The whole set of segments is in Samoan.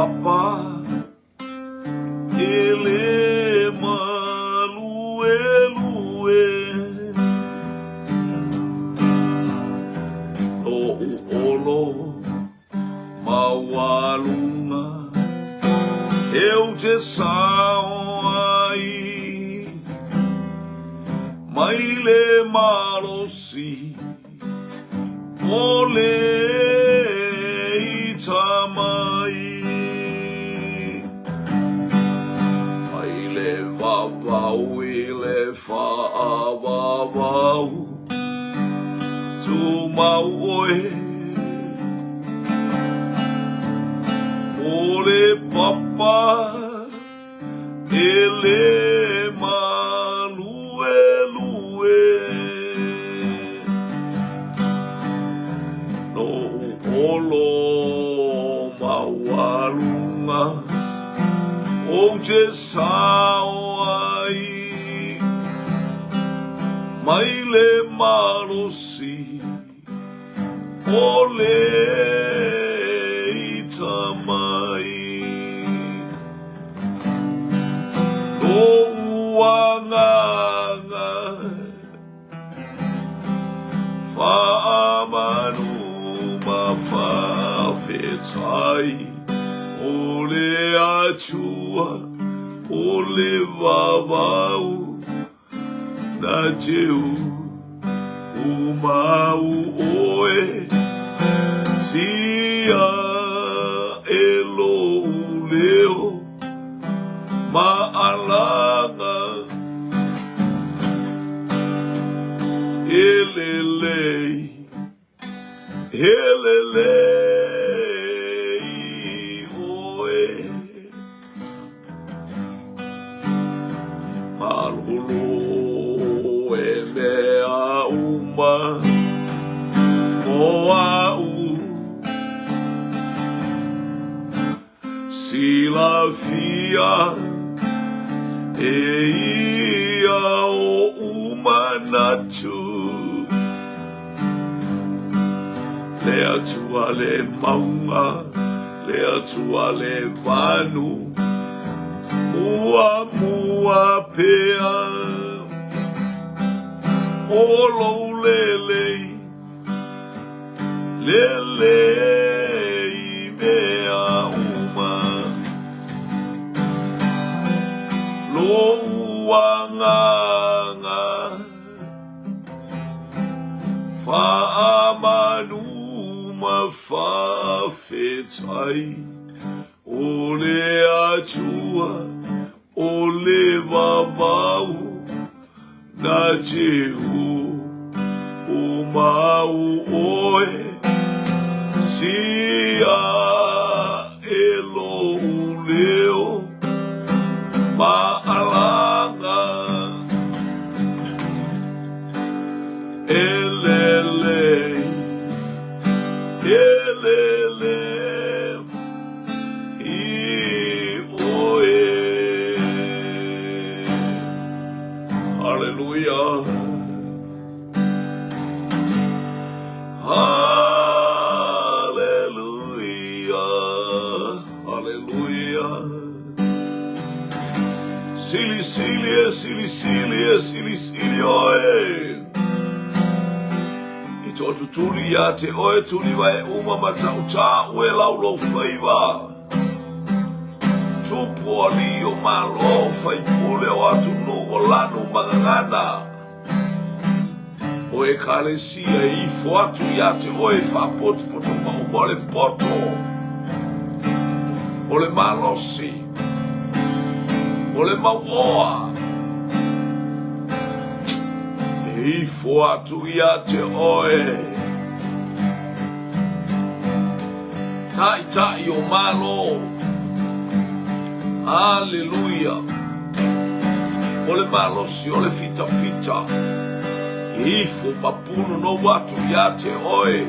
papa e le maluelue. Loʻu olo maualuga eu te sao ai mai le malosi o le ita mai. Mai le vavau i le faavavau, tumau oe. O le papa e le maluelue. Loʻu olo maualuga ou te sao ai mai le malosi o le ita mai. Loʻu agaga faamanu ma faafetai o le Atua o le vavau na teu umau oe sia e lou leo ma alaga e lelei e lelei oe. Malolo e mea uma o aʻu Silafia e ia oʻu manatu. Le Atua le mauga, le Atua le vanu, muamua pea o lou lelei. Lelei i mea uma. Lou agaga faamanu ma faafetai o le Atua o le vavau Na te umau oe sia e lou leo ma alaga e lelei, e lelei i oe. Haleluia. Haleluia. Haleluia. Sili sili e sili sili e sili sili oe. I tō tutuli ia te oe tuli vai uma matau tā ue lau lou faiva. Tupu o alii o Malo, faipule o atunuu o lanu ma gagana. O Ekalesia e ifo atu ia te oe i faapotopotoga uma o le poto, o le malosi, o le mauoa. E ifo atu ia te oe. Taitai o Malo. Aleluia. O le malosi o le fitafita. E ifo ma punu nou atu ia te oe.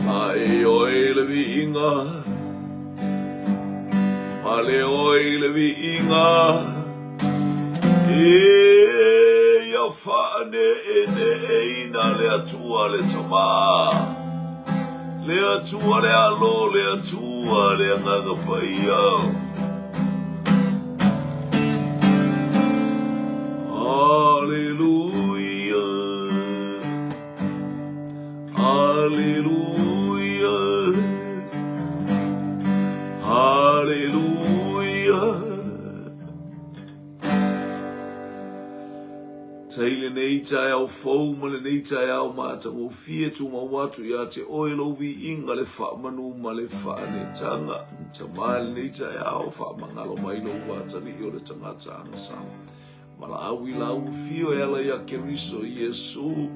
Mai oe i le viiga. Pale oe i le viiga. E ia faaneeneeina le Atua le Tama. Le Atua le Alo, le Atua le Agaga Paia. Aleluia. Aleluia. Aleluia. Tai lenei taeao fou ma lenei taeao matagofie tumau atu ia te oe lou viiga le faamanu ma le faanetaga. Tama lenei taeao faamagalo mai lou atalii o le tagata agasala. Valaau i lau afio e ala ia Keriso Iesu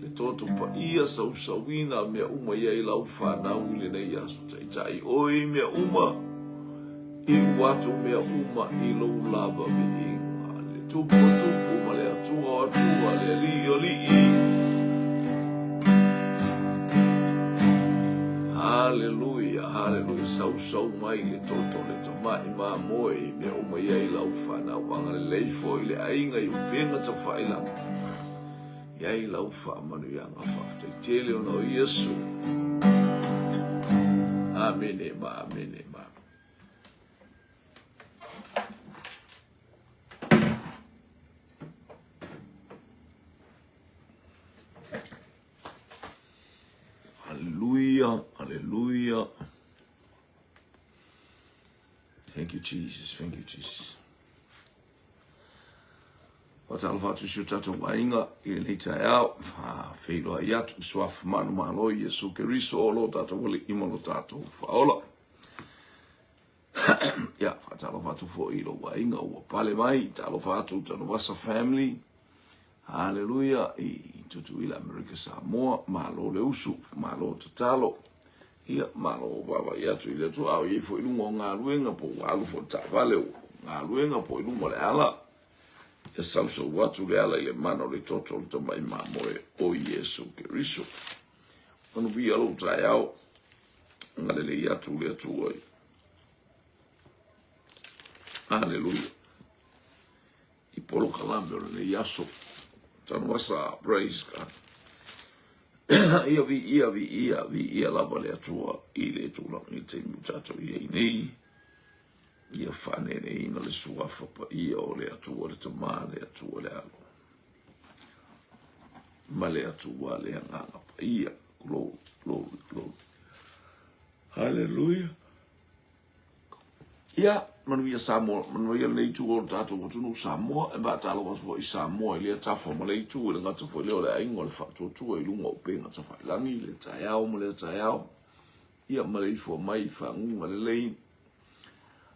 le toto paia sausauina mea uma i ai lau fanau i lenei aso. Taitai oe i mea uma, iu atu mea uma i lou lava viiga. Le Tupu o Tupu ma le Atua o Atua, le Alii o Alii. Haleluia, haleluia, sausau mai le toto le tamai mamoe i mea uma i ai lau fanau. Agalelei foi le aiga i upega tafailaga i ai lau faamanuiaga. Faafetai tele ona o Iesu. Amene ma amene ma. Hallelujah, hallelujah. Thank you, Jesus. Thank you, Jesus. Faatalofa atu si o tatou aiga i lenei taeao, faafeiloai atu i suafa manumalo i Iesu Keriso o lo tatou Alii ma lo tatou Faaola. Ia, faatalofa atu foi i lou aiga ua pale mai, talofa atu Tanuvasa family, haleluia, i Tutuila, Amerika Samoa, malo le usu, malo tatalo, Ia, malo vaavaai atu i le Atua, a o i ai foi i luga o galuega, po ua alu foi le taavale o galuega, po i luga o le ala, ia sausau atu le ala i le mana o le toto o le tamai mamoe o Iesu Keriso. Manuia lou taeao, agalelei atu le Atua i. Aleluia. I polokalame o lenei aso. Tanuvasa, praise God. Ia viia, viia, viia lava le Atua i le tulaga i le taimi ua tatou i ai nei. Ia faaneeneina le suafa paia o le Atua le Tama, le Atua le Alo, ma le Atua le Agaga Paia. Glory, glory, glory. Hallelujah. Ia, manuia Samoa, manuia lenei itu o le tatou atunuu Samoa, e faatalofa atu foi i Samoa i lea tafa ma lea itu, e le gata foi lea o le aiga o le faatuatua i luga o upega tafailagi i le taeao ma lea taeao, ia maleifua mai i faguga lelei,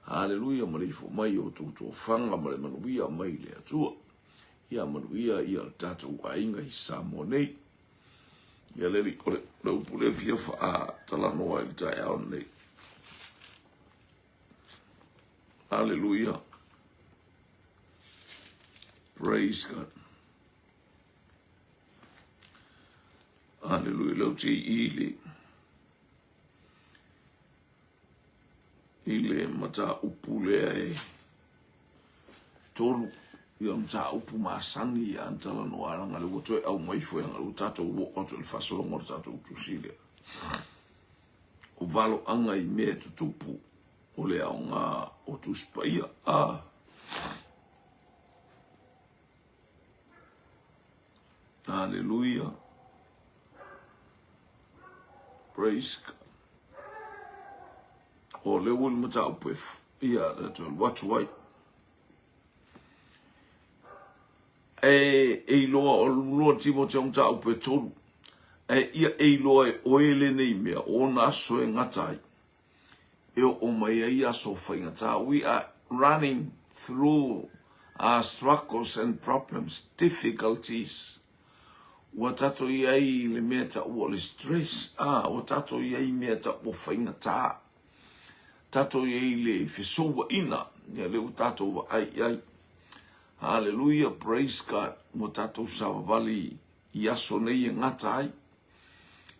haleluia, maleifua mai i outou tofaga ma le manuia mai le Atua. Ia manuia ia le tatou aiga i Samoa nei. Ia le alii, o le upu lea fia faatalanoa i le taeao lenei. Hallelujah. Praise God. Hallelujah. Leu te i le i le mataupu lea e 3 ia mataupu masani ia ana talanoa leaga lea ua toe aumai foi leaga ua tatou oo atu i le faasologa o le tatou tusi lea. O valoaga i mea e tutupu o le aoga o Tusi Paia. Ah. Hallelujah. Praise God. O lea ua le mataupu e ia le toe alu atu ai. E, e iloa o lua Timoteo mataupu e tolu. E ia e iloa e oe lenei mea, o ona aso e gata ai. E oo mai ai aso faigata. We are running through our struggles and problems, difficulties. Ua tatou i ai i le mea taua o le stress, a, ua tatou i ai i mea taua faigata. Tatou i ai i le fesouaina, ia lea ua tatou vaai i ai. Hallelujah, praise God, ua tatou savavali i aso nei e gata ai.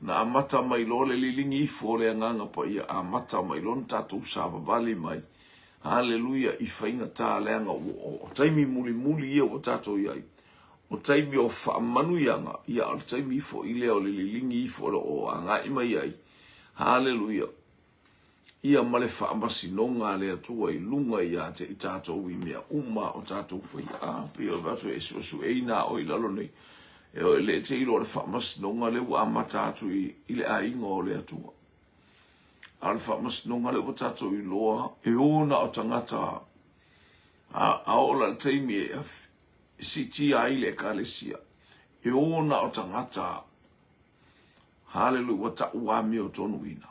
Na amata mai loa le liligi ifo o le Agaga Paia, amata mai loa ona tatou savavali mai, hallelujah, i faigata leaga ua o taimi mulimuli ia ua tatou i ai. O taimi o faamanuiaga, ia o le taimi foi lea o le liligi ifo o lo o agai mai ai. Haleluia! Ia ma le faamasinoga a le Atua i luga ia te i tatou i mea uma o tatou faia. A, pei o le vaso e suesueina a oe i lalo nei. E o e le te iloa le faamasinoga lea ua amata atu i, i le aiga o le Atua. A o le faamasinoga lea ua tatou iloa, e o na o tagata a, a oo la le taimi e siitia ai le Ekalesia, e o na o tagata, haleluia, ua tau amiotonuina.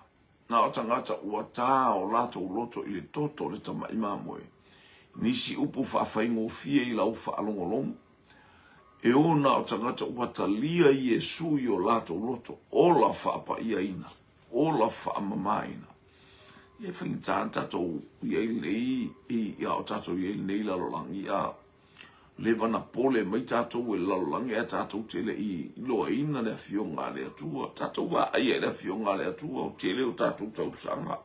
Na o tagata ua tā o latou loto i le toto o le tamai mamoe. Nisi upu faafaigofie i lau faalogologo, e o na o tagata ua talia Iesu i o latou loto, ola faapaiaina, ola faamamaina. Ia e faigata na tatou i ai lenei, ia o tatou i ai lenei lalolagi, a leva na pole mai tatou e le lalolagi ae tatou te le i iloaina le Afioga a le Atua. Tatou vaaia i le Afioga a le Atua, o tele o tatou tausaga,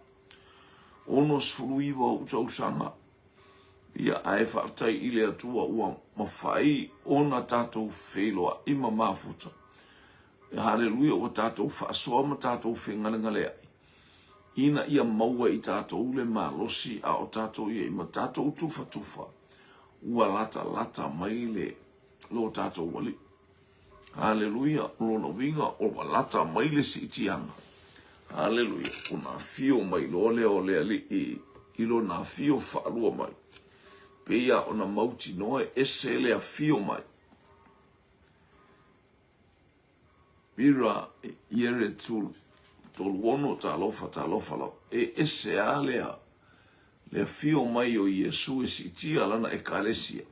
69 ou tausaga, ia ae faafetai i le Atua ua mafai ona tatou feiloai ma mafuta. Haleluia, ua tatou faasoa ma tatou fegalegaleai ina ia maua i tatou le malosi a o tatou i ai ma tatou tufatufa ua latalata mai le lo tatou Alii. Haleluia, o lona uiga ua lata mai le siitiaga. Haleluia, ona afio mai loa lea o le Alii i lona afio faalua mai. Pei lava ona mautinoa e ese le afio mai. Mira Iere Tulu, 36, Talofa, talofa lava. E ese a lea, le afio mai o Iesu e siitia lana Ekalesia.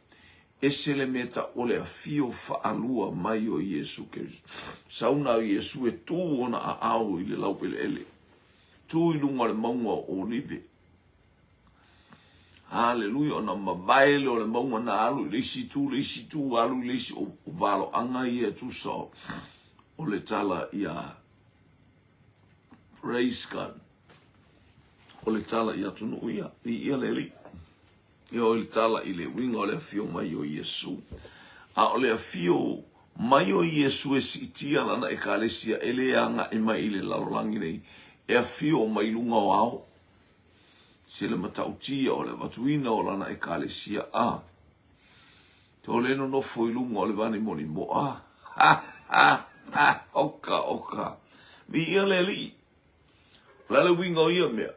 Ese le mea tau o le afio faalua mai o Iesu Keriso. Sauna o Iesu e tu ona aao i le laueleele. Tu i luga o le mauga o Olive. Haleluia, ona mavae lea o le mauga na alu i le isi itu, le isi itu, alu i le isi, o valoaga ia e tusa o, o le tala ia Praise God. O le tala i atunuu ia, i ia le alii. Ia o le tala i le uiga o le afio mai o Iesu. A o le afio mai o Iesu e siitia lana ekalesia e le agai mai i le lalolagi nei, e afio mai luga o ao. Se le matautia o le avatuina o lana ekalesia a to le nonofo i luga o le vanimonimoa. Ha, ha, ha, oka, oka. Viia le Alii. O le a le uiga o ia mea?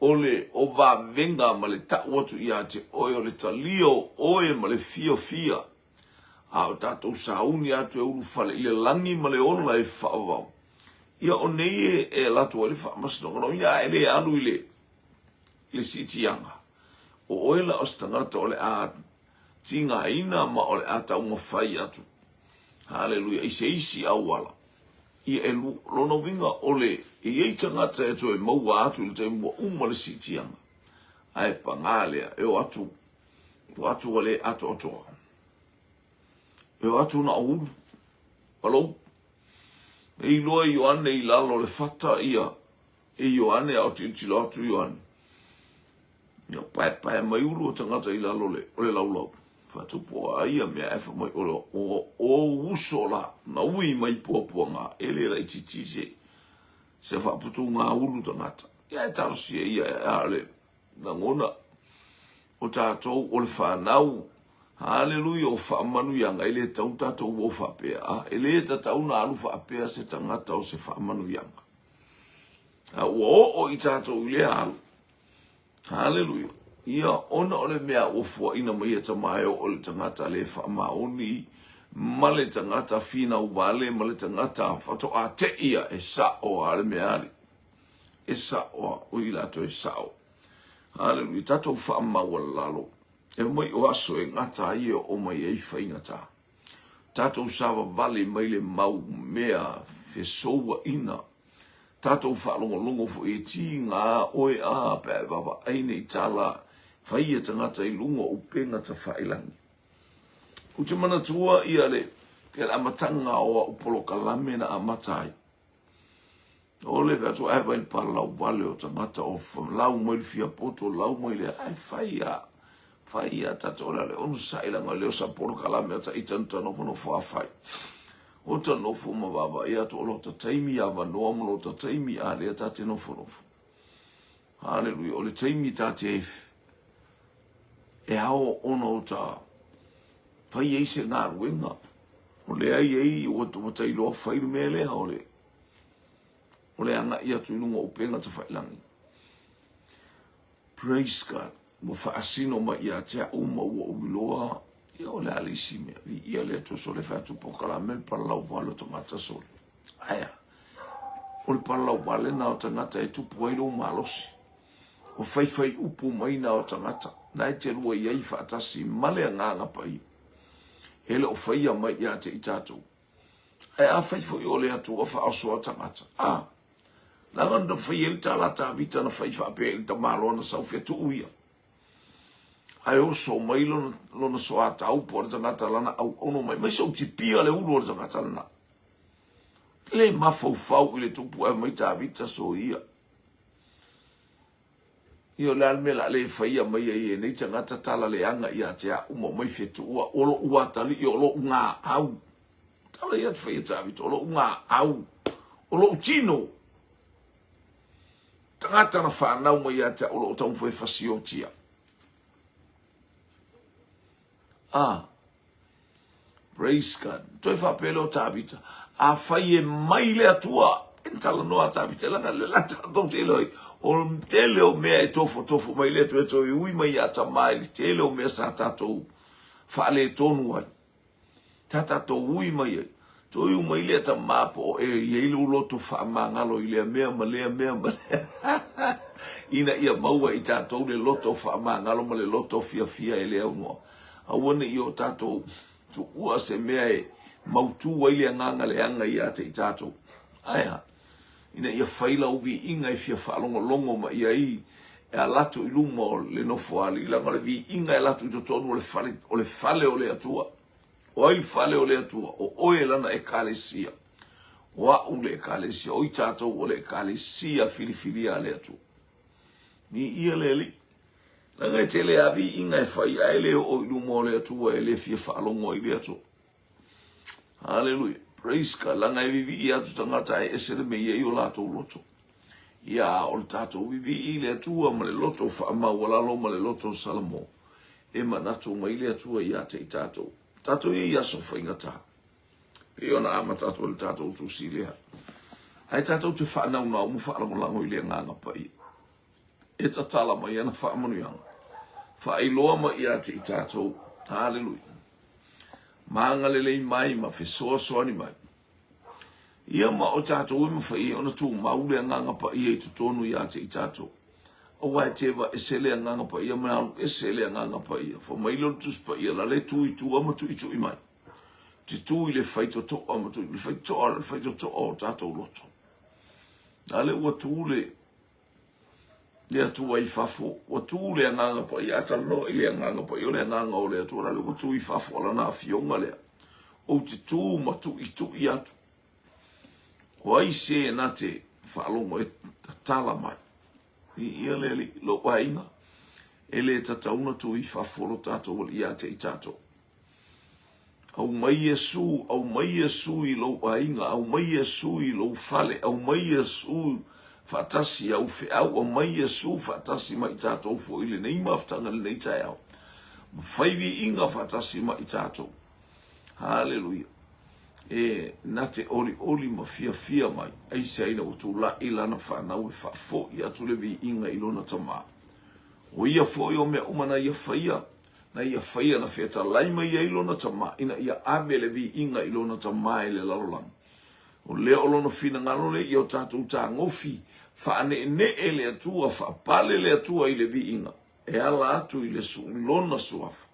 O le o vavega ma le tau atu ia te oe o le talia o oe ma le fiafia. A o tatou sauni atu e ulufale i le lagi ma le ola e faavavau. Ia o nei e, e alu atu ai le faamasinoga no ia e le alu i le, le siitiaga. O oe la o se tagata o le a tigaina ma o le a taumafai atu. Haleluia, i se isi auala. Ia e lu, lona uiga o le, e i ai tagata e toe maua atu i le taimi ua uma le siitiaga. Ae pagā lea, e o atu, o atu ua le atoatoa. E o atu na o ulu, palou. E iloa e Ioane i lalo o le fata ia e Ioane a o tilotilo atu Ioane. Ia paepae mai ulu o tagata i lalo le, o le laulau. Faatupu a ia mea e fai mai o le o, o uso la, na ui mai puapuaga, e le laitiiti se, se faaputuga ulu tagata. Ia e talosia ia e a le lagona o tatou o le fanau, haleluia, o faamanuiaga, e le tatau tatou o faapea, a, e le tatau na alu faapea se tagata o se faamanuiaga. A ua oo i tatou i lea alu, haleluia, ia, ona o le mea ua fuaina mai e tama e oo le tagata le faamaoni ma le tagata finau vale ma le tagata faatoa tei ia e sao a le mea ali. E sao a, o i latou e sao. Haleluia. Tatou faamaualalo. E mai o aso e gata ai e oo mai ai faigata. Tatou savavali mai le mau mea fesouaina. Tatou faalogologo foi e tiga oe a pe a e vaavaai nei tala fai e tagata i luga o upega tafailangi. Ou te manatua ia le, le amataga o au polokalame na amata ai. O le atu ae vai le palau vale o tagata o lau mai le fiapoto, lau mai le ae fai a. Fai ia tatou le ale onosai leaga o lea o sa polokalame a ita na ta nofonofo a fai. O ta nofo ma vaavaai atu o lota taimi avanoa ma lota taimi a lea ta te nofonofo. Haleluia. O le taimi ta te e ao ona o ta fai ai se galuega. O lea i ai ua ta iloa fai le mea lea o le o le agai atu i luga o upega tafailagi. Praise God. Ua faasino mai ia te au ma ua ou iloa, ia o le a le isi mea. Viia le Atua sole fai atu polokalame le palalau vale o tagata sole. Aea, o le palalau vale na o tagata e tupu ai lou malosi. O faifai upu mai na o tagata, na e te lua i ai faatasi ma le Agaga Paia. E le o faia mai ia te i tatou. Ae afai foi o le Atua faaosoa tagata, a, leaga na fai ai le tala a Tavita na fai faapea i le tamaloa na sau fea tuu ia. Ae oso mai lona, lona soatau po o le tagata lana auauno mai, mai sou tipia le ulu o le tagata lena. Le mafaufau i le tupu ae mai Tavita soia. Ia o le a le mea o le a le faia mai ai e nei tagata tala leaga ia te a'u ma omai fetuua, o lo'u atalii, o lo'u gaau. Tala ia te faia Tavita, o lo'u gaau, o lo'u tino. Tagata na fanau mai ia te a'u o lo'u taumafai e fasiotia. Ah, Praise God. Toe faapea lea o Tavita, afai e mai le Atua, e na talanoa a Tavita, leaga le la tatou te iloa ai, o le tele o mea e tofotofo mai le Atua e toe ui mai ia Tama i le tele o mea sa tatou faaletonu ai. Sa tatou ui mai ai. Toe ui mai lea Tama po o e i ai lou loto faamagalo i lea mea ma lea mea ma lea ina ia maua i tatou le loto faamagalo ma le loto fiafia e le aunoa. Aua ne i o tatou tuua se mea e mautū ai le agaga leaga ia te i tatou. Ae a? Ina ia fai lau viiga e fia faalogologo mai i ai e ala atu i luma o le Nofoalii, leaga o le viiga e ala atu i totonu o le fale, o le fale o le Atua. O ai le fale o le Atua? O oe lana Ekalesia. O a'u le Ekalesia, o i tatou o le Ekalesia filifilia a le Atua. Viia le Alii. Leaga e tele lava viiga e fai ae le oo i luma o le Atua e le fia faalogo ai le Atua. Haleluia. Praise God. Leaga e vivii atu tagata ae ese le mea e i ai o latou loto. Ia, o le tatou vivii i le Atua ma le loto faamaualalo ma le loto o Salamo, e manatu mai le Atua ia te i tatou. Tatou i ai i aso faigata. Pei ona amata atu ai le tatou tusi lea. Ae tatou te faanaunau ma faalagolago i le Agaga Paia. E tatala mai ana faamanuiaga. Faailoa mai ia te i tatou. Haleluia. Ma agalelei mai ma fesoasoani mai. Ia ma o tatou e mafai ai ona tumau le Agaga Paia i totonu ia te i tatou. Aua e teva ese le Agaga Paia ma alu ese le Agaga Paia. Fai mai lea o le Tusi Paia, la le tu i tua ma tuitui mai. Te tu i le faitotoa ma tui, le faitotoa, le faitotoa o tatou loto. A lea ua tu le le Atua i fafo, ua tu le Agaga Paia, a talanoa i le Agaga Paia, o le Agaga o le Atua, la lea ua tu i fafo, o lana afioga lea. Ou te tu ma tuitui atu. O ai se na te faalogo e tatala mai. Viia le Alii, lou aiga, e le tatau ona tu i fafo lo tatou Alii ia te i tatou. Aumai Iesu, aumai Iesu i lou aiga, aumai Iesu i lou fale, aumai Iesu faatasi i au feau, aumai Iesu faatasi ma i tatou foi i lenei mafutaga i lenei taeao. Ma fai viiga faatasi ma i tatou. Haleluia. E na te olioli ma fiafia mai, aisea ina ua tulai lana fanau e faafoi atu le viiga i lona Tama. O ia foi o mea uma na ia faia, na ia faia na fetalai mai ai lona Tama ina ia ave le viiga i lona Tama i le lalolagi. O lea o lona finagalo lea ia o tatou tagofi, faaneenee le Atua, faapale le Atua i le viiga e ala atu i le lona suafa.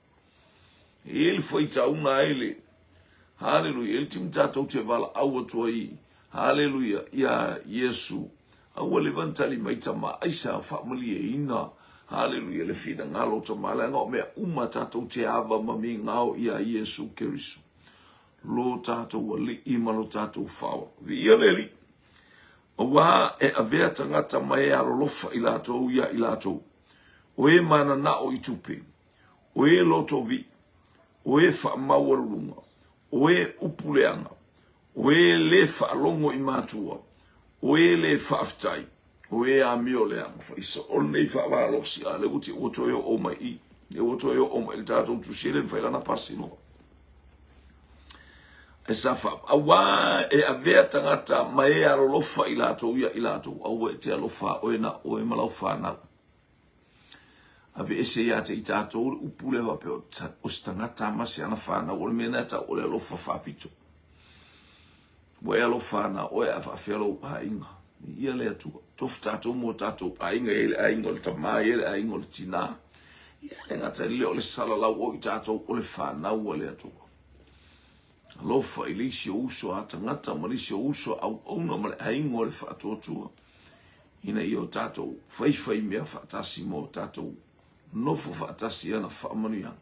E i ai le faitauga ai le Haleluia, e le timi tatou te valaau atu ai, haleluia, iā Iesu. A ua leva ona tali mai Tama, aisa faamalieina, haleluia, le finagalo o Tama, leaga o mea uma tatou te ava ma migao iā Iesu Keriso, lo tatou Alii ma lo tatou Faaola. Viia le Alii, auā e avea tagata ma e alolofa i latou iā i latou, o e mananao i tupe. O e loto vi'i, o e faamaualuluga, o e upu leaga, o e lē faalogo i matua, o e lē faafetai, o e amio leaga. Faisa, o lenei faamalosi, a lea ua te ua toe oo mai i, lea ua toe oo mai i le tatou tusi, e le mafai la ona pasi loa. Ae sa faa, auā e avea tagata ma e alolofa i latou ia i latou, aua e te alofa oe na oe ma lau fanau. Aveese ia te i tatou le upu lea faapea o se tagata ma se ana fanau, o le mea lena e tau o le alofa faapito. Ua e alofa ana oe a faafefea lou aiga. Ia le Atua. Tofu tatou mo tatou aiga, e i ai le aiga o le tama, e i ai le aiga o le tinā. Ia le gata i le o le salalau o i tatou o le fanau a le Atua. Alofa i le isi o uso a tagata ma le isi o uso a auauna ma le aiga o le faatuatua ina ia o tatou faifai mea faatasi ma o tatou nofo faatasi i ana faamanuiaga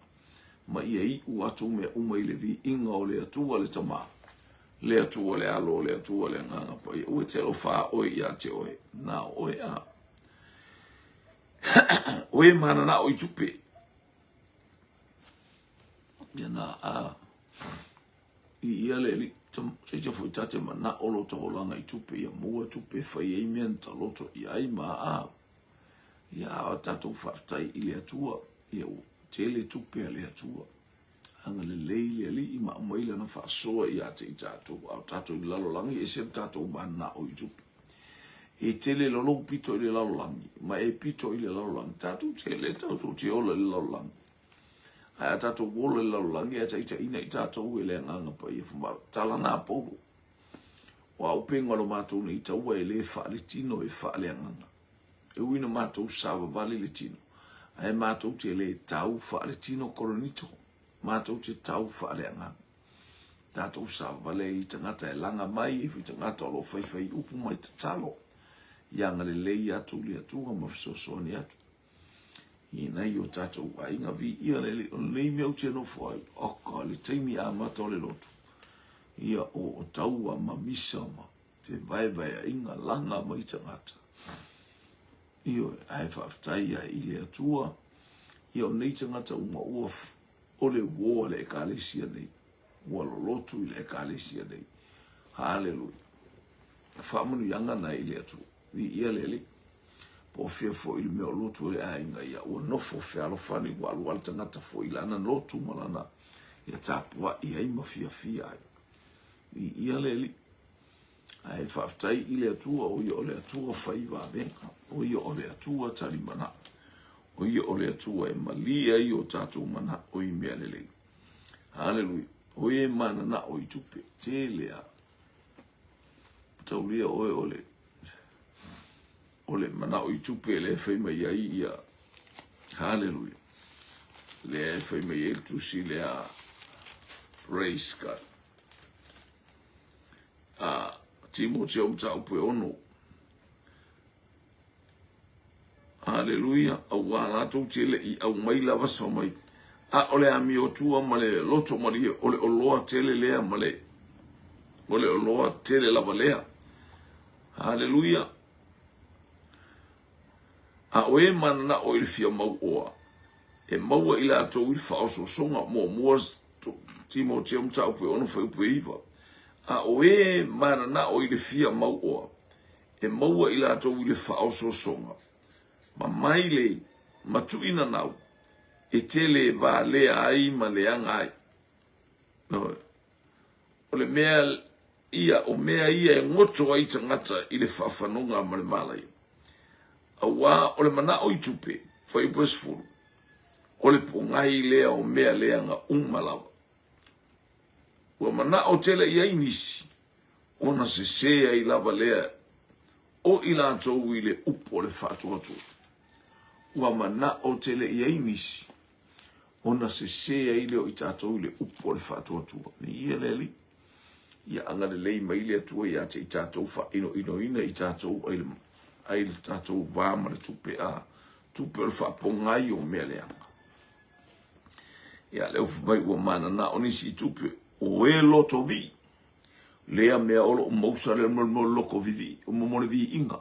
ma ia iu atu mea uma i le viiga o le Atua le Tama, le Atua le Alo, le Atua le Agaga Paia. Ua e te alofa oe ia te oe, na o oe a. O e mananao i tupe. Ia na a i ia le ali seisa foi ta te manao lo taolaga i tupe ia maua tupe e fai ai mea na taloto i ai ma a. Ia a tatou faafetai i le Atua ia ua tele tupe a le Atua. Agalelei le Alii ma aumai lana faasoa ia te i tatou, a o tatou i le lalolagi, e ese le tatou mananao i tupe. E tele lolou pito i le lalolagi, ma e pito i le lalolagi. Tatou te le tatou te ola i le lalolagi. Ae a tatou ola i le lalolagi, e taitaiina i tatou e le Agaga Paia. Tala na Paulo. O a upega o lo matou nei taua e le faaletino e faaleagaga. E ui ina matou savavali le tino, ae matou te le tau faaletino Korinito, matou te tau faaleagaga. Tatou savavali ai i tagata e laga mai, e foi tagata o lo o faifai upu mai tatalo, ia agalelei atu le Atua ma fesoasoani atu i nai o tatou aiga. Viia le Alii, o lenei mea ou te nofo ai, oka, le taimi amata o le lotu, ia o taua ma misa ma fevaevaeaiga laga mai tagata. Ioe, ae faafetai ai i le Atua, ia o nei tagata uma ua o le uo a le Ekalesia nei, ua lolotu i le Ekalesia nei. Haleluia. Faamanuiaga na i le Atua. Viia le Alii. Po o fea foi le mea o lotu ai le aiga, ia ua nofo fealofani, ua alu lava le tagata foi i lana lotu ma lana ia tapuai ai ma fiafia ai. Viia le Alii. Ae faafetai i le Atua, o ia o le Atua fai vavega, o ia o le Atua tali manao, o ia o le Atua e malie ai o tatou manao i mea lelei. Haleluia. O ia e mananao i tupe, tele a. Taulia oe o le o le manao i tupe lea e fai mai ai ia haleluia lea e fai mai ai le tusi lea praise God a Timoteo mataupu e ono Haleluia auā latou te le i aumai lava se mai a o le amio tua ma le loto malie o le oloa tele lea ma le o le oloa tele lava lea Haleluia! A o e mananao i le fia mauoa, e maua i latou i le faaosoosoga, muamua Timoteo mataupu e 6 fuaiupu e 9. A o e mananao i le fia mauoa, e maua i latou i le faaosoosoga, ma mai le matuinanau e tele valea ai ma leaga ai. O le mea ia, o mea ia e goto ai tagata i le faafanoga ma le malaia. Auā o le manao i tupe, fuaiupu e 10, o le pogai lea o mea leaga uma lava. Ua manao tele i ai nisi, ona sesē ai lava lea o i latou i le upu o le faatuatua. Ua manao tele i ai nisi, ona sesē ai lea o i tatou i le upu o le faatuatua. Viia le Alii. Ia agalelei mai le Atua ia te i tatou faainoinoina i tatou ai le, ai le tatou va ma le tupe a tupe o le faapogai o mea leaga. Ia lea ua mai ua mananao nisi i tupe o e loto vii. Lea mea o loo mausa lea mo le loko vivi, mo le viiga.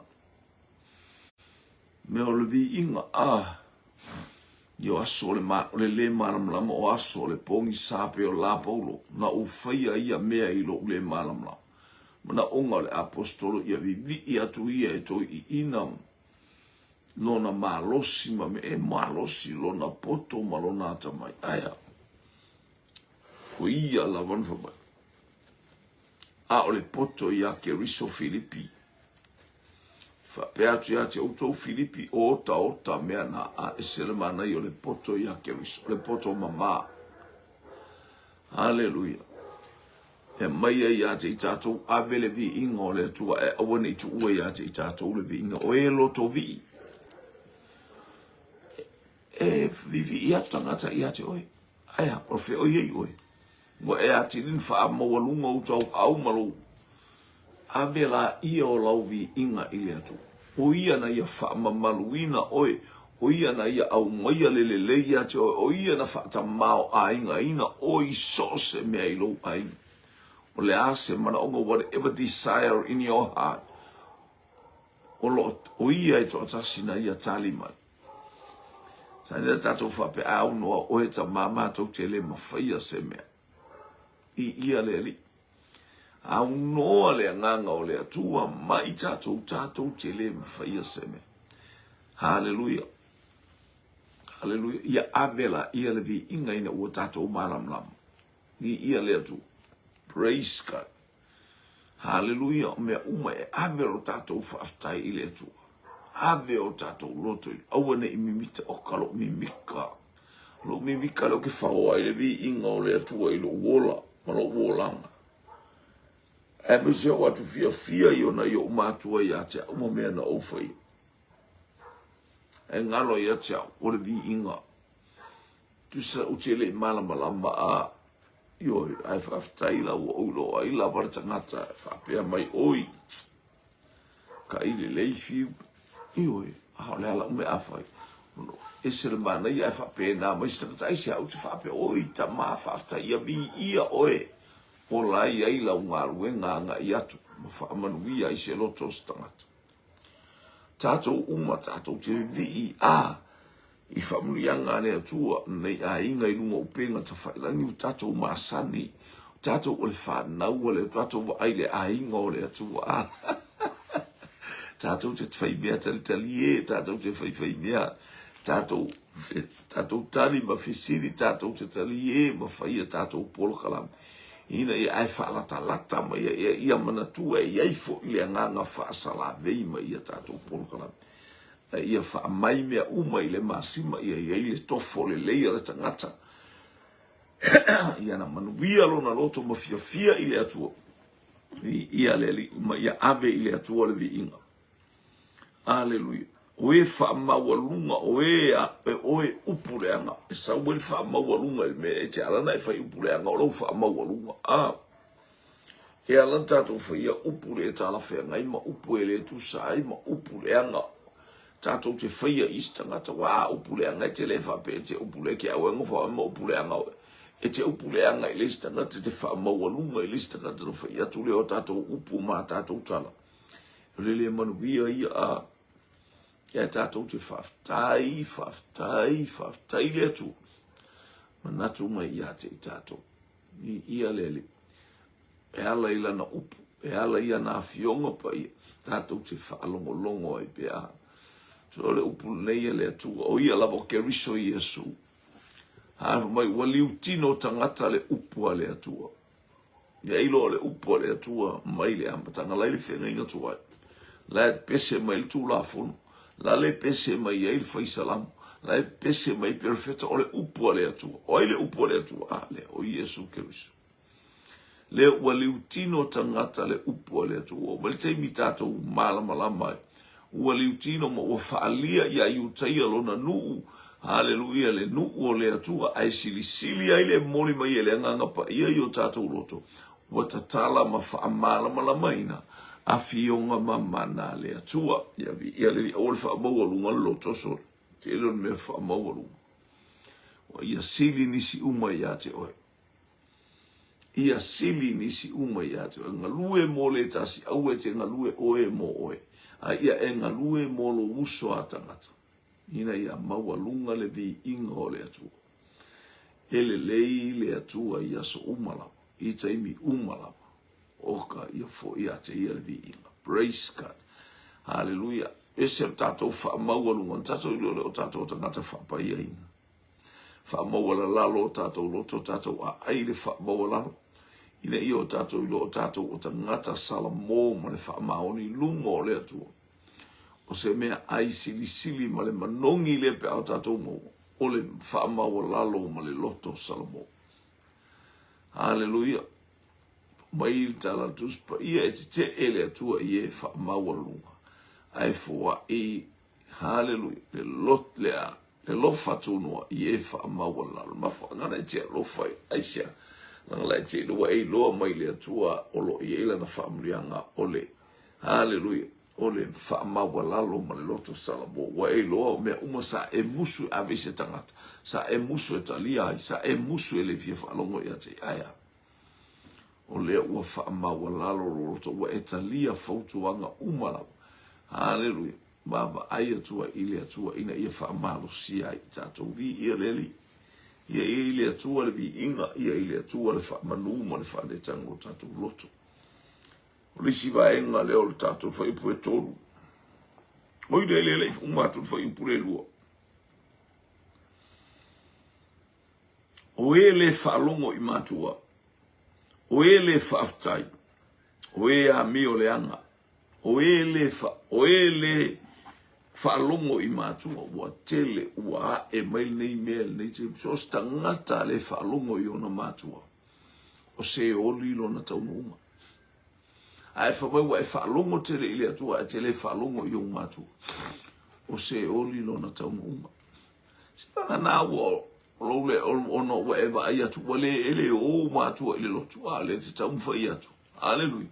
Mea o le viiga, ah. I o aso o le, ma, o le lē malamalama, o aso o le pogisa pei o la Paulo, na ou faia ia mea i loʻu lē malamalama. Manaʻoga o le Aposetolo ia vivii atu ia e toiʻiina lona malosi ma mea e malosi lona poto ma lona atamai. Aea, o ia lava na fai mai. A o le poto iā Keriso Filipi. Faapea atu ia te outou Filipi, o otaota mea na a ese le manaia o le poto iā Keriso, o le poto mamā. Haleluia. E aumai ai ia te i tatou ave le viiga o le Atua e aua ne i tuua ia te i tatou le viiga. O e loto vii. E vivii atu tagata ia te oe. Aea, o fea o iai oe. Ua e atili na faamaualuga ou tauau ma lou ave laia o lau viiga i le Atua. O ia na ia faamamaluina oe, o ia na ia aumaia le lelei ia te oe, o ia na faatamaoaigaina oe i so o se mea i lou aiga. O le a se manaoga, whatever desire in your heart, o lo o ia e toatasi na ia tali mai. Sa nila tatou faapea, a aunoa oe tamā matou te le mafaia se mea. I ia le Alii. Aunoa le agaga o le Atua mai tatou, tatou te le mafaia se mea. Haleluia. Haleluia. Ia ave la ia le viiga ina ua tatou malamalama. I ia le Atua. Praise God. Haleluia. O mea uma e ave lo tatou faafetai i le Atua. Ave o tatou loto i aua ne i mimita o ka lou mimika. Lou mimika lea ou te faoa ai le viiga o le Atua i lou ola ma lou olaga. Aemaise ou atu fiafia i ona i ou matua ia te au ma mea na ou faia. E ngalo ia te au o le viiga. Tusa ou te le i malamalama a ioe, ae faafetai la ua ou iloa ai lava le tagata e faapea mai oi. Kai lelei fiu. Ioe, a o le a lau mea a fai? Ese le manaia ae faapena mai se tagata aisea ou te faapea, oi tama faafetai ia viia oe ola ai ai lau galuega agai atu ma faamanuia ai se loto o se tagata. Tatou uma tatou te vivii a i faamanuiaga a le Atua nei aiga i luga o upega tafailangi ua tatou masani, o tatou o le fanau a le Atua, tatou vaai i le aiga o le Atua. Tatou te fai mea talitalie, tatou te faifai mea, tatou, tatou tali ma fesili, tatou te talie ma fai a tatou polokalame. Ina ia ae faalatalata mai ia, ia, ia manatua e i ai foi le agaga faasalavei mai ia tatou polokalame. A ia faamai mea uma i le masima ia i ai le tofo lelei a le tagata. Ia na manuia lona loto ma fiafia i le Atua. Viia le Alii ma ia ave i le Atua le viiga. Aleluia. O e faamaualuga, o e a, e oe upu leaga. E sau ai le faamaualuga i le mea e te ala na e fai upu leaga o lou faamaualuga. A. E ala na tatou faia upu le talafeagai ma upu e le tusa ai ma upu leaga. Tatou te faia i isi tagata, ua upu leaga e te le faapea e te upu le ke au e ngofa ma upu leaga oe. E te upu leaga i le isi tagata, e te faamaualuga i le isi tagata na fai atu lea o tatou upu ma tatou tala. O le le manuia ia a ia tatou te faafetai, faafetai, faafetai le Atua. Manatu mai ia te i tatou. Viia le Alii. E ala i lana upu, e ala i ana afioga paia, tatou te faalogologo ai pe a. So o le upu lenei a le Atua, o ia lava o Keriso Iesu. A fai mai ua liutino tagata le upu a le Atua. Ia iloa o le upu a le Atua mai le amataga la i le feagaiga tuai. La e pese mai le Tulafono, la le pese mai ai le fai salamo, la e pese mai perofeta, o le upu a le Atua. O ai le upu a le Atua? A lea, o Iesu Keriso. Lea ua liutino tagata le upu a le Atua. Ua oo mai le taimi tatou malamalama ai. Ua liutino ma ua faaalia ia Iutaia lona nuu, haleluia, le nuu o le Atua, ae silisili ai le momoli mai e le Agaga Paia i o tatou loto, ua tatala ma faamalamalamaina afioga ma mana a le Atua. Ia viia le Alii, aua le faamaualuga le loto sole. Tele o le mea faamaualuga. Ua ia sili nisi uma ia te oe. Ia sili nisi uma ia te oe. Galue mo le tasi, aua e te galue oe mo oe, a ia e galue mo lou uso a tagata. Ina ia maualuga le viiga o le Atua. E lelei le Atua i aso uma lava, i taimi uma lava. Oka ia foi ia te ia le viiga. Praise God. Haleluia. Ese o tatou faamaualuga, na tatou iloa lea o tatou tagata faapaiaina. Faamaualalalo o tatou loto, tatou aai le faamaualalo, ina ia o tatou iloa o tatou o tagata salamo ma le faamaoni i luma o le Atua. O se mea ai silisili ma le manogi lea pe a o tatou maua, o le faamaualalo ma le loto salamo. Haleluia. Mai le tala a le Tusi Paia e tetee le Atua i e faamaualuluga, ae foai, haleluia, le lot, le, le lofa tunoa i e faamaualalo. Mafuaaga na e te alofa ai, aisea? Leaga la e te iloa e iloa mai le Atua o lo o i ai lana faamanuiaga o le, haleluia, o le faamaualalo ma le loto salamo. Ua e iloa o mea uma sa e musu e ave i se tagata, sa e musu e talia ai, sa e musu e le fia faalogo ia te ia, ae a? O lea ua faamaualalo lou loto, ua e talia fautuaga uma lava. Haleluia! Vaavaai atu ai i le Atua ina ia faamalosia ai i tatou. Viia le Alii. Ia i le Atua le viiga, ia i le Atua le faamanu ma le faaneetaga o tatou loto. O le isi vaega lea o le tatou fuaiupu e 3. Oi le le le uma atu le fuaiupu le 2. O e le faalogo i matua, o e le faafetai, o e amio leaga, o e le, fa, o e le faalogo i matua, ua tele ua ae mai lenei mea lenei taimi. So o se tagata le faalogo i ona matua, o se oli lona taunuuga. Ae fai mai ua e faalogo tele i le Atua ae te le faalogo i ou matua, o se oli lona taunuuga. Se vagana ua lou le ona ua e vaai atu ua le e le o matua i le lotu a lea te taumafai atu. Aleluia.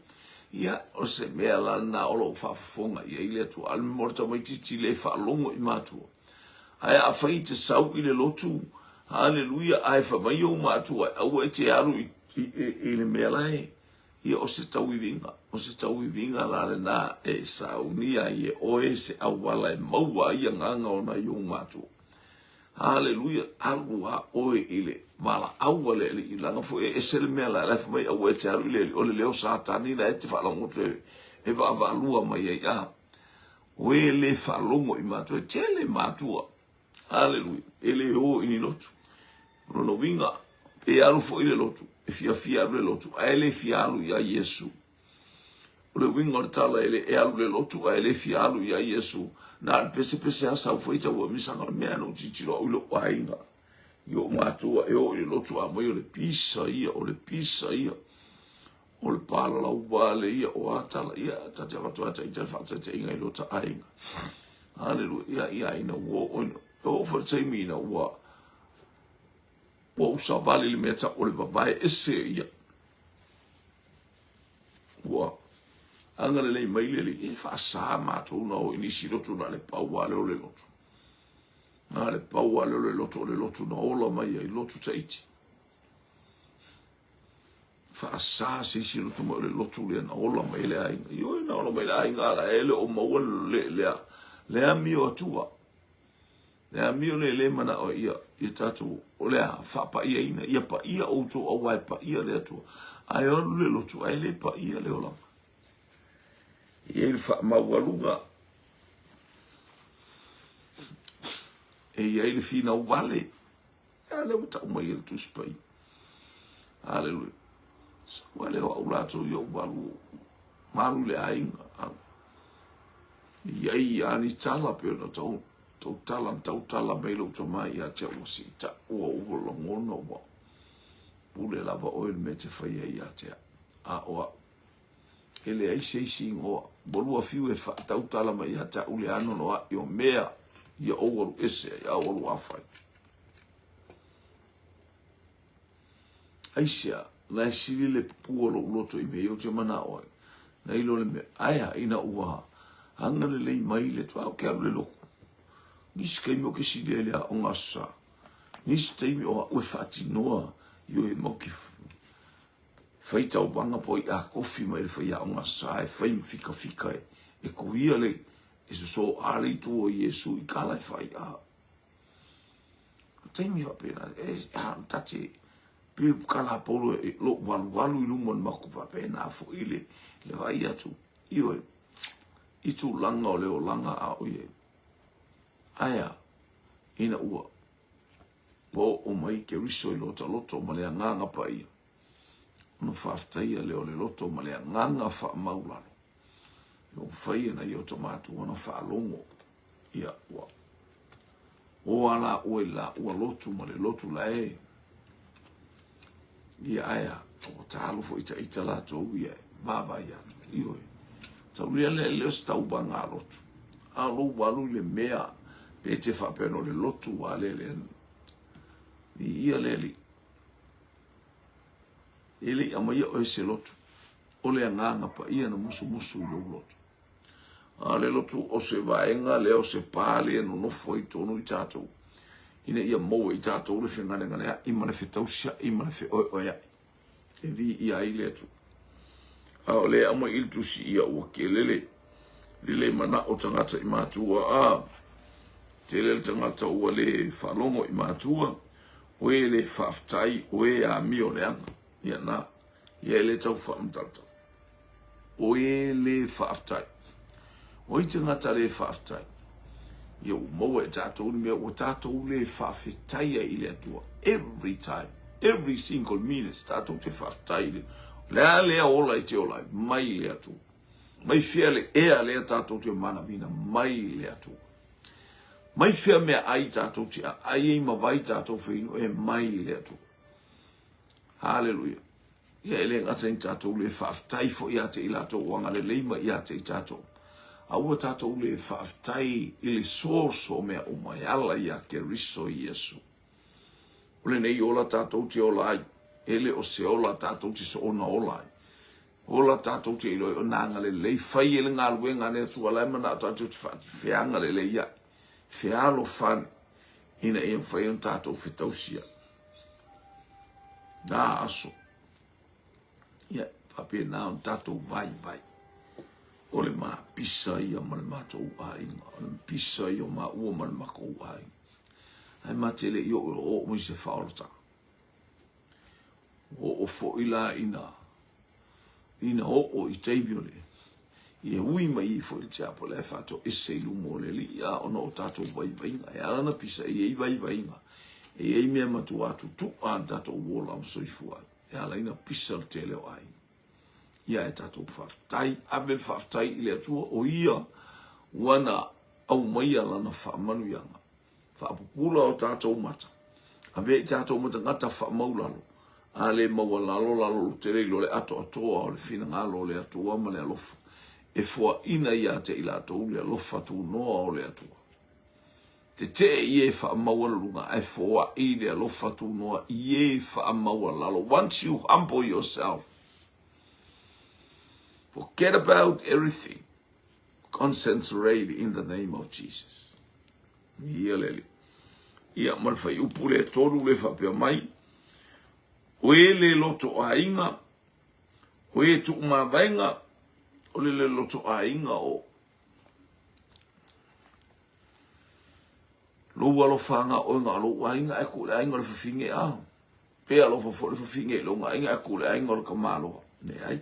Ia, o se mea la lena o lou faafofoga i ai le Atua. A mo le tamaitiiti le faalogo i matua. Ae afai e te sau i le lotu, haleluia, ae fai mai ou matua, aua e te alu i le mea la e Ia o se tauiviga, o se tauiviga la lena e saunia ai e oe se auala e maua ai agaga o nai ou matua. Haleluia, alu a oe i le valaau a le Alii, leaga foi e ese le mea la e fai mai aua e te alu i le Alii, o le leo Satani la e te faalogo atu e vaavaalua mai ai, a o e le faalogo i matua, e tele matua. Aleluia. E le o i ni lotu. O lona uiga, pe alu foi le lotu, e fiafia alu le lotu, ae le fia alu ia Iesu. O le uiga o le tala, e le e alu le lotu, ae le fia alu ia Iesu. Na o le pesepese a sau foi tau amisaga o le mea na ou tilotilo au i lou aiga. I ou matua e o i le lotu a mai o le pisa ia, o le pisa ia. O le palalau vale ia, o a tala ia, ta te avatu a taita le faataitaiga i lota aiga. Haleluia, ia, ia, ina ua oo ina, e oo foi le taimi ina ua, ua ou savali i le mea tau o le vavae ese ia. Ua agalelei mai le Alii, e faasa matou na o i nisi lotu na o le pau lava lea o le lotu. Na o le pau lava lea o le lotu, o le lotu na ola mai ai, lotu Tahiti. Faasa se isi lotu mai o le lotu lea na ola mai le aiga. Ioe na ola mai le aiga ala e le o maua le le le amio atua. Le amio le le manao ia ia tatou o le a faapaiaina ia paia outou aua e paia le Atua. Ae alu le lotu ae le paia le olaga. E i ai le faamaualuga. E i ai le finau vale. A lea ua tau mai e le Tusi Paia. Aleluia. Sau a lea o au latou i ou malu, malu le aiga. I ai a ni tala pe ona tau, tau tala, tau tala mai lou tama ia te au ua siita, ua ua lagona ua pule lava oe le mea te faia ia te au. A o au, e leai se isi igoa. Ua lua fiu e faatautala mai ia te au le anoanoai o mea ia ou alu ese ai, a ou alu afai. Aisea, na e sili le pupū o lou loto i mea ia ou te manao ai, nai lo le mea, aea, ina ua agalelei mai le Atua, ou te alu i le lotu. Nisi taimi ou te sili ai i le aoga Aso Sa. Nisi taimi o au e faatinoa i o e mau ke fai tauvaga po o i'a kofi mai le faiaoga Aso Sa e fai ma fikafika e, e kuia le. E sosoo ali itu o Iesu i kala e fai a. O taimi faapena, e a tate pe kala polo e lo walu walu i luma o le maku faapena foi le le vaai atu. Ioe, i tulaga o le olaga a o i ai. Ae a, ina ua ua oo mai Keriso i lota loto ma le Agaga Paia, ona faafetaia lea o le loto ma le agaga faamaulalo, ua mafai e nai o ta matua ona faalogo, ia ua o a la oe la ua lotu ma le lotu la e ia ae a ua talo foi ta ita latou ia vaavaai atu ioe taulia le le o se tauvaga a lotu a o lou alu i le mea pe te faapea no le lotu a le le i ia le alii e le i aumaia oe se lotu o le agaga paia na musumusu i lou lotu A o le lotu o se vaega lea o se pā lea e nonofo ai tonu i tatou, ina ia maua i tatou le fegalegaleaʻi ma le fetausiaʻi ma le feoeoeaʻi e viia ai le Atua. A o lea e aumai i le tusi ia ua tele le le le manao tagata i matua a tele le tagata ua le faalogo i matua o e le faafetai o e amio leaga ia na ia e le tau faamatalatala O e le faafetai. O ai tagata le faafetai? Ia ua maua e tatou le mea ua tatou le faafetaia i le Atua. Every time, every single minute, tatou te faafetai i le O le a lea ola e te ola ai? Mai le Atua. Mai fea le ea lea tatou te manavina? Mai le Atua. Mai fea mea ai tatou te aai ai ma vai tatou feinu e mai le Atua. Haleluia. Ia e le gata ina tatou le faafetai foi ia te i latou ua agalelei mai ia te i tatou, a ua tatou le faafetai i le source o mea uma e ala ia Keriso Iesu. O lenei ola tatou te ola ai, e le o se ola tatou te soona ola ai. Ola tatou te iloa ai o na agalelei, fai e le galuega a le Atua la e manao tatou te feagalelei ai, fealofani ina ia mafai ona tatou fetausia. Na aso. Ia, faapena ona tatou vaivai. O le mapisa ia ma le matou aiga. O le pisa ia o maua ma le makou aiga. Ae ma te le i oo oo mai se faaolataga. Ua oo foi la ina ina oo i taimi o le ia ui mai ai foi le tiapo la e faatoese i luma o le Alii a ona o tatou vaivaiga. E ala ona pisa e i ai vaivaiga, e i ai mea matua tutu'a le tatou ola ma soifua ai. E ala ai ona pisa le tele o aiga. Ia e tatou faafetai, ave le faafetai i le Atua o ia ua na aumaia lana faamanuiaga. Faapupula o tatou mata. Avea i tatou ma tagata faamaulalo, a le maualalolalo lo tele i lo le atoatoa o le finagalo o le Atua ma le alofa, e foaina ia te i latou le alofa tunoa o le Atua. Tetee i e faamaualuluga, ae foai le alofa tunoa i e faamaualalo. Once you humble yourself, forget about everything. Concentrate in the name of Jesus. Ia le Alii. Ia, ma le fuaiupu le tolu le faapea mai, o e le loto aiga, o e tuumavaega, o le le loto aiga o lou alofaga oe ga o lou aiga ae ku le aiga o le fafine a pe alofa foi le fafine i lou aiga ae ku le aiga o le tamaloa. Leai.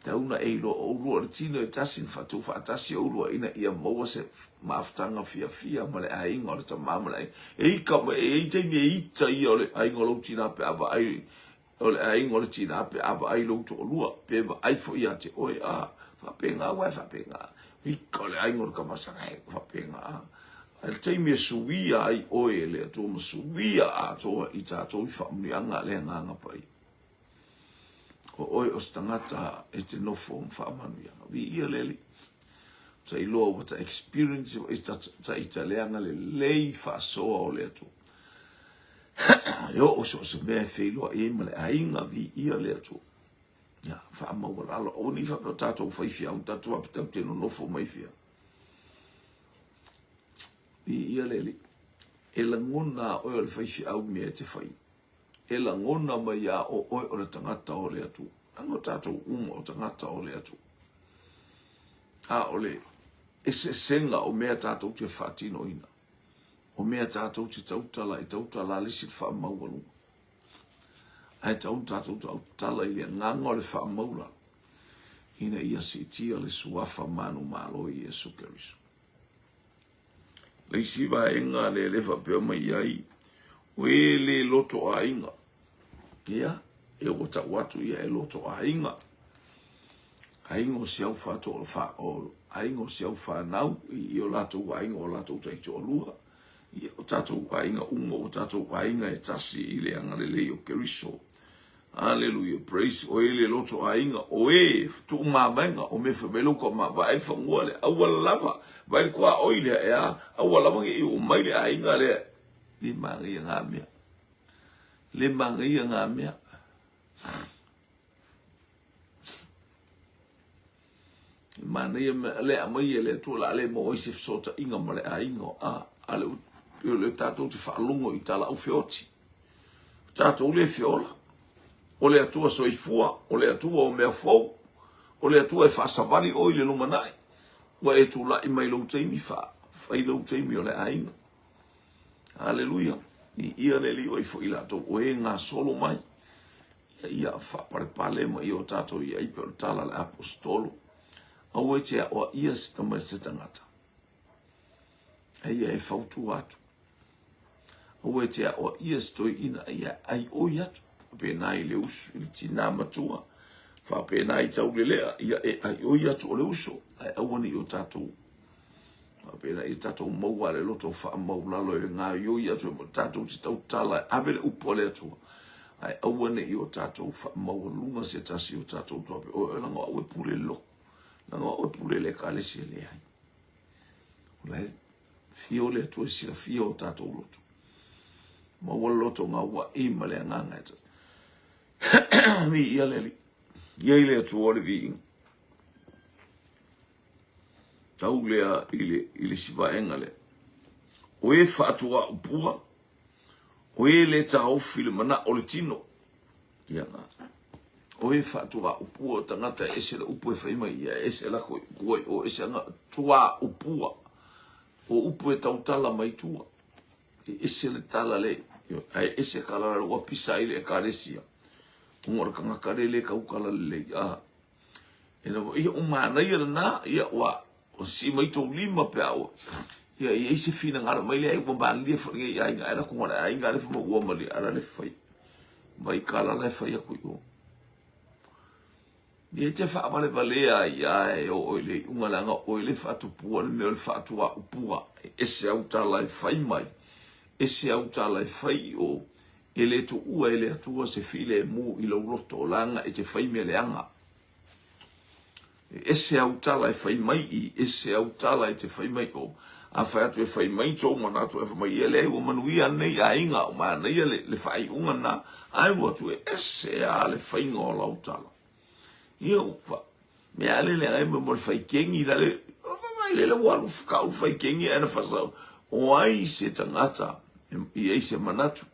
Tau na e iloa o oulua o le tino e tasi na tuufaatasi oulua ina ia maua se mafutaga fiafia ma le aiga o le tama ma le aiga. E ika mai, e i ai taimi e ita ia o le aiga o lou tina pe a vaai o le aiga o le tina pe a vaai lou toalua, pe vaai foi ia te oe, a faapena aua e faapena. Ika o le aiga o le tama saga e faapena. A le taimi e suia ai oe e le Atua ma suia atoa i tatou i faamanuiaga a le Agaga Paia. O oe o se tagata e te nofo ma faamanuiaga. Viia le Alii. Ta iloa ua ta experience i ta, ta ita leaga lelei faasoa o le Atua. E oo so o se mea e feiloai ai ma le aiga, viia le Atua. Ia, faamaualalo. Aua ne i faapea o tatou faifeau, tatou faapea tatou te nonofo mai fea. Viia le Alii. E lagona oe o le faifeau i mea e te fai. E lagona mai iā o oe o le tagata o le Atua. Leaga o tatou uma o tagata o le Atua. A o le. eseesega o mea tatou te faatinoina, o mea tatou te tautala e tautala le isi le faamaualuga. Ae tau tatou tautala i le agaga o le faamaulalo ina ia siitia le suafa manumalo i Iesu Keriso. Le isi vaega lea le faapea mai i ai, o e le loto aiga. Ia, e ua tau atu ia e loto aiga. Aiga o si au whātoa, wha, o, aiga o si au whānau, i, i o lātou aiga o lātou taitoalua. Ia, o tātou aiga uma, o tātou aiga e tasi i le agalelei o Keriso. Aleluia, praise, o e le loto aiga, o e tuu mavaega, o mea fai mai lou tama, vaai le fanua lea, aua lava, vaai le tuaoi lea, e a, aua lava ne i oo mai le aiga lea. Le manaia ngā mea. Le manaia ngā mea. E manaia mea le aumai e le Atua o le a le maua ai se fesootaiga ma le aiga a a le o le tatou te faalogo i talaau feoti. O tatou le feola. O le Atua soifua, o le Atua o mea fou, o le Atua e faasavali oe i le lumanai. Ua e tulai mai lou taimi, fa, fai lou taimi o le aiga. Aleluia. I ia le Alii o ai foi latou o e gasolo mai. Ia ia faapalepale ma ia o tatou i ai pei o le tala a le Aposetolo. Aua e te aoaia se tama i se tagata. A ia e fautua atu. Aua e te aoaia se toeaina, a ia e aioi atu. Faapena i le uso, i le tinā matua. Faapena i taulelea, ia e aioi atu o le uso, ae aua ne i o tatou Faapena ia tatou maua le loto faamaulalo e gaoioi atu ai tatou te tautala e ave le upu a le Atua, ae aua ne i o tatou faamaualuga se tasi o tatou tuape. Oi, leaga o au e pule le lotu, leaga o au e pule le ekalesia, leai. O la e fio le Atua e silafia o tatou loto. Maua le loto gaua'i ma le agaga e Viia le Alii. Ia i le Atua o le viiga. Tau lea i le, i le isi vaega lea. O e faatuaupua, o e le taofi le manao o le tino. Ia na. O e faatuaupua, o tagata e ese le upu e fai mai ia, e ese lako i tua i o, ese anga tuaupua. O upu e tautala mai tua. E ese le tala le, ae ese kala le ua pisa ai le ekalesia. Ona o le tagata le le tautala lelei. A, Ina ua ia o manaia lena, ia ua ua sii mai tou lima pe a ua ia i ai se finagalo mai lea ua malilie foi lenei aiga ae lako le aiga le fai ua malie ala le fai mai kala la e fai atu i o. Ia te faavalevalea ai a e oo i le iuga leaga oe le faatupua le mea o le faatuaupua e ese au tala e fai mai, ese au tala e fai i o. E le tuua e le Atua se filemu i lou loto, leaga e te fai mea leaga. E ese au tala e fai mai i, ese au tala e te fai mai o. A fai atu e fai mai tou manatu e fai mai, ia leai ua manuia nei aiga, o manaia le, le faaiuga na, ae ua atu e ese a le faiga o lau tala. Ia ua mea ale le ai mo le fai kengi la le mai le ua alu kau fai kengi ana fasa o ai se tagata i ai se manatu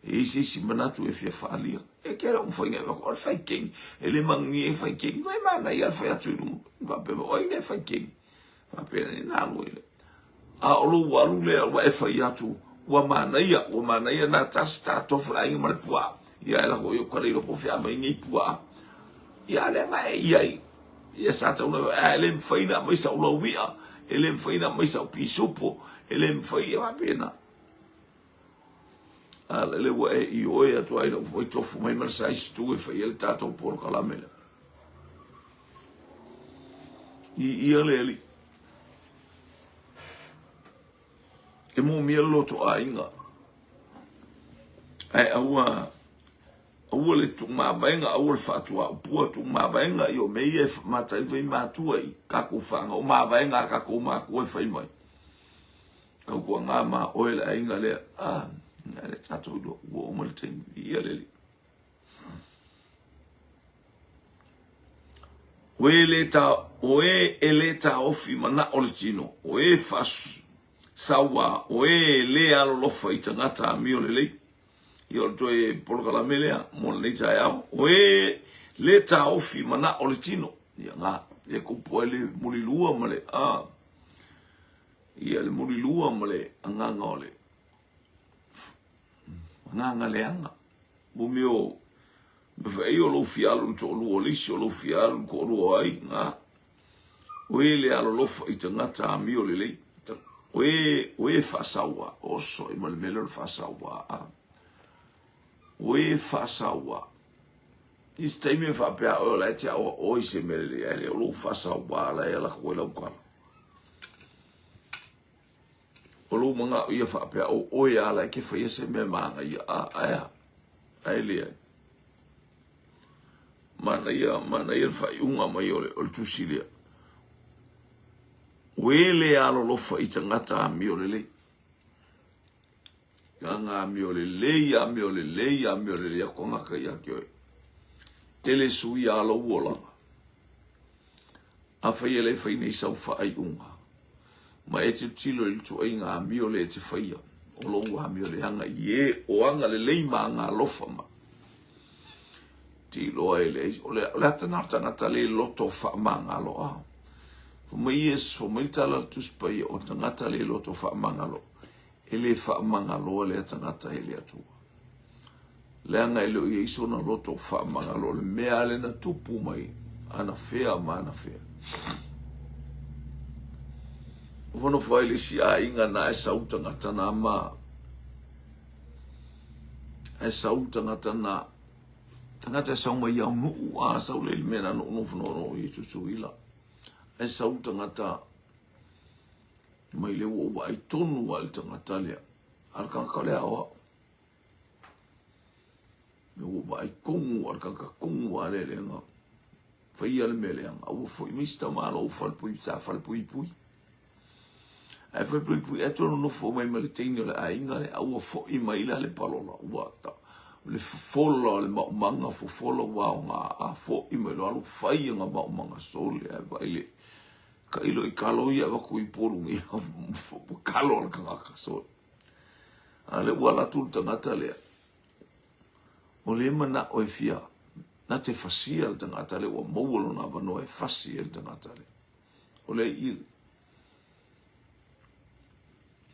e ai se isi manatu e fia faalia e ke la fai ngai o le fai kengi e le mangi e fai kengi vai mana ia fai atu i luga faapea o ai le fai kengi faapea ni na alu ai A o lou alu lea ua e fai atu, ua manaia, ua manaia na tasi ta tofu le aiga ma le puaa. Ia e lako i o kale i loko fea mai nei puaa. Ia a lea nga e ia i. Ia sa tau na a le mfai na mai sa ula wia, e le mfai na mai sa pisupo, e le mfai e wapena. A le ua e i oe atu ai lau foi tofu mai ma le size tu e fai e le tatou polokalame lea. I ia le ali. E mōmia le loto aiga. Ae aua, aua le tuumavaega, aua le faatuaupua tuumavaega i o mea ia e matai fai matua i kakou whanga, o mavaega a kakou makua e fai mai. Tautuana ma oe le aiga lea, ah, na le tatou iloa, ua uma le taimi, ia le alii. O e le ta, o e e le taofi manao le tino, o e faasauā, o e le alolofa i tagata amio lelei. Ia o le toe polokalame lea mo lenei taeao. O e le taofi manao le tino. Ia ngā, e kupu ai le mulilua ma le, ah. Ia le mulilua ma le agaga o le agaga leaga. Mo mea o mea foi o lou fia alu i le toalua o le isi, o lou fia alu i le toalua o ai, na. O e le alolofa i tagata amio lelei. O e, o e faasaua, oso i ma le mea lea o le faasaua. A. O e faasaua. Isi taimi e faapea oe o la e te aoao i se mea lelei, ae le o lou faasaua la e ala atu ai lau tala. O lou manao ia faapea o oe lava la e te faia se mea manaia, a, ae a? Ae leai. Manaia, manaia le faaiuga mai o le, o le tusi lea. O e le alolofa i tagata amio lelei. Tagata amio lelei, amio lelei, amio lelei atu tagata ia te oe. Tele suia a lou olaga. Afai e le fai nei sau faaiuga, ma e tilotilo i le tuuaiga amio lea e te faia, o lou amio leaga i e o agalelei ma agalofa mai. Tiloa e leai, o le, o le ata na o le tagata le loto faamagalo a. Fai mai Iesu, fai mai le tala a le Tusi Paia, o le tagata le loto faamagalo, e le faamagaloa lea tagata e le Atua. Leaga e le o i ai sona loto faamagalo, o le mea lava lea na tupu mai anafea ma anafea. Nofonofo ai le isi aiga na e sau tagata na ma e sau tagata na tagata e sau mai au nuu a sau le mea na nuu nofonofo i Tutuila e sau tagata mai le ua ou vaai tonu lava i le tagata lea. A o le tagata lea o au. Ua ou vaai tonu lava i le tagata tonu lava lea leaga faia le mea leaga. A ua foi mai si tamaloa ua falepui, sa falepuipui. Ae falepuipui ae toe nonofo mai ma le teine o le aiga lea, a ua foi mai la le palola, ua ta, le fofola o le maumaga, fofola ua aoga, a foi mai loa alu fai ana maumaga sole ae vaai le Tailo i kalo ia avatu i Upolu nei, kalo a le tagata sole. A lea ua alu atu le tagata lea, o lea manao e fia, na te fasia le tagata lea ua maua lona avanoa e fasi ai le tagata lea. O lea i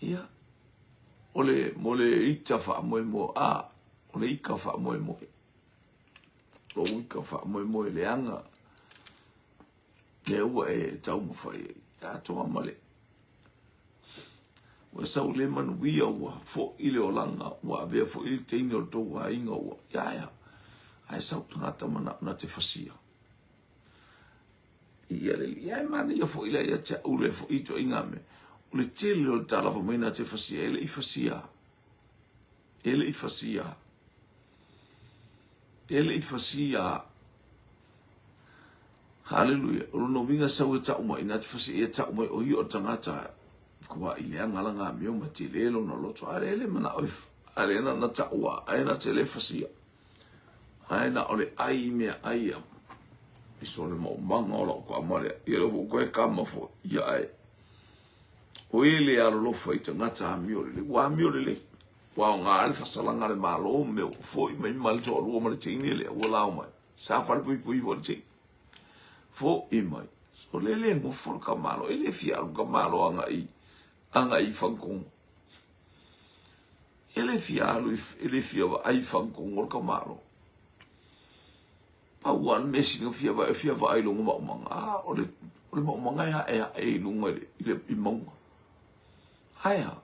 ia, o le, mo le ita faamoemoe, a, o le ika faamoemoe, lou ika faamoemoe leaga, Lea ua e taumafai ai. Atoa ma le ua sau le manuia, ua foi le olaga, ua avea foi le teine o le tou aiga, ua ia ia. Ae sau tagata manao na te fasia. Ia le ia e manaia foi la ia te au le foi ituaiga mea. O le tele o le tala fai mai na te fasia, e le i fasia. E le i fasia. E le i fasia. Haleluia. O lona uiga sau e tau mai, na te fasi e tau mai o ia o le tagata kua i leaga lana amio ma tele lona loto. A le le manao e, a le na na tau a, ai na te le fasia. Ai na o le ai mea ai a. I so le maumaga o lau kama lea. Ia le fo koe kama fo. Ia ai. O e le alolofa i tagata amio lelei. Ua amio lelei. Ua aoga le fasalaga a le Malo mea ua foi mai ma le toalua ma le teine lea ua lao mai. Sa falepuipui foi le teine. Foi mai. O le le nofo le tamaloa, e le fia alu le tamaloa agai, agai i Fanutogo. E le fia alu, e le fia vaai i Fanutogo le tamaloa. Pau lava le mea sili ona fia vaai, fia vaai i lona maumaga. A, o le, o le maumaga e aeae i luga i le, i le i mauga. Ae a?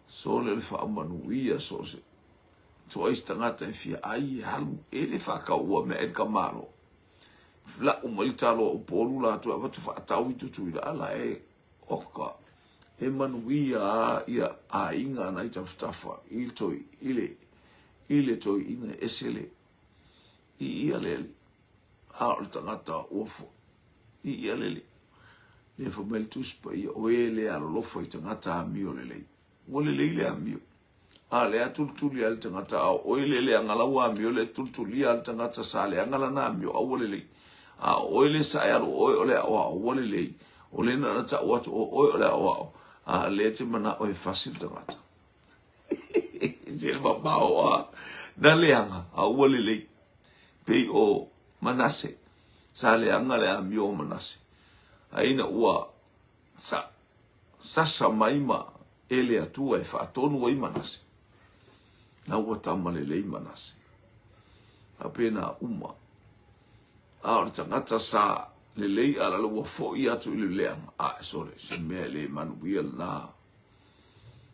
Sole le faamanuia so o se toai se tagata e fia ai e alu e le faatauua mea ai le tamaloa. Lau mai le talo a Upolu latou e avatu faatau i Tutuila ala e oka e manuia a ia aiga na i tafatafa i le toi i le i le toeaina e ese le i ia le a o le tagata ua foi i ia le le fai mai le Tusi Paia, o e le alolofa i tagata amio lelei. Ua lelei le amio. A lea tulituli a le tagata, a o oe le leaga lau amio, le tulitulia a le tagata sa leaga lana amio, a ua lelei. A o oe le sa e alu o oe o le aoao, ua lelei. O le na na tau atu o oe o le aoao, a lea te manao e fasi le tagata. Se le mamao a, na leaga, a ua lelei. Pei o Manase, sa leaga le amio o Manase. A ina ua sa, sasa mai ma e le Atua e faatonu ai Manase. Na ua tama lelei Manase. Faapena uma. A o le tagata sa lelei a la ua foi atu i le leaga. A, sole, se mea e le manuia lena.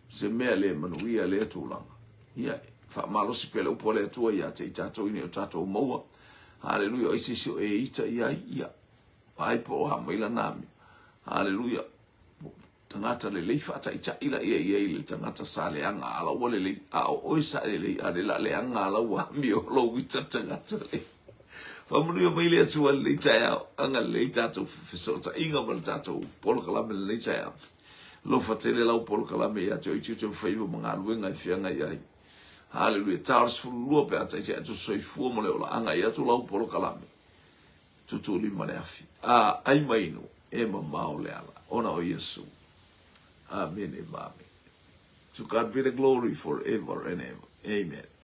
Se mea e le manuia lea tulaga. Ia, faamalosi pea le upu a le Atua ia te i tatou ina ia o tatou maua. Haleluia, o ai se isi o e ita i ai, ia, vaai po o a mai lana amio. Haleluia. Tagata lelei faataitai laia i ai le tagata sa leaga a la ua lelei, a o oe sa e lelei a le la leaga a la ua amio lou ita tagata lelei. Faamanuia mai le Atua i lenei taeao, agalelei tatou fesootaiga ma le tatou polokalame i lenei taeao. Alofa tele lau polokalame ia te oe i tiute ma faiva ma galuega e feagai ai. Haleluia. Ta o le 12 pe a taitai atu le soifua ma le ola, agai atu lau polokalame. Tuutuulima le afi. A, ai ma inu, e mamao le ala, ona o Iesu. Amene ma amene. To God be the glory forever and ever. Amen.